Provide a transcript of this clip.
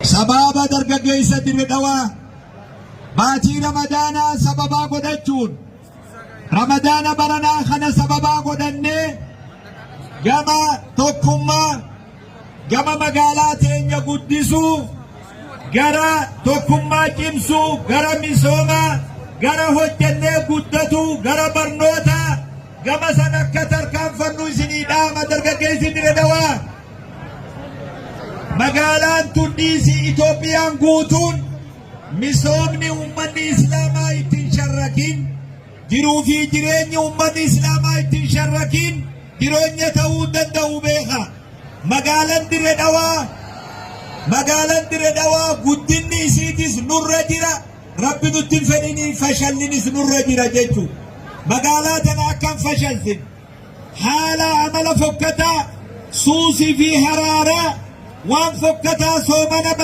Sababa dargaggeessa Dirre Dhawaa baatii Ramadaanaa sababaa godhachuun, Ramadaana baranaa kana sababaa godhannee, gama tokkummaa, gama magaalaa teenya guddisuu, gara tokkummaa cimsuu, gara misoomaa, gara hojjannee guddatuu, gara barnootaa, gama san akka tarkaanfannu isinii dhaama. Dargaggeessi Dire Dhawaa, magaalaan tun dhiisii Itoophiyaan guutuun misoomni uummanni Islaamaa ittiin sharrakin, jiruu fi jireenyi uummanni Islaamaa ittiin sharrakin jireenya ta'uu danda'u beeka. Magaalaan Dire Dhawaa, magaalaan Dire Dhawaa guddinni isiitis nurra jira. Rabbi nutti hin fedhinii fashallinis nurra jira jechuudha. Magaalaa tana akkam fashalsin, haala amala fokkataa, suusii fi haraaraa, waan fokkataa soomana.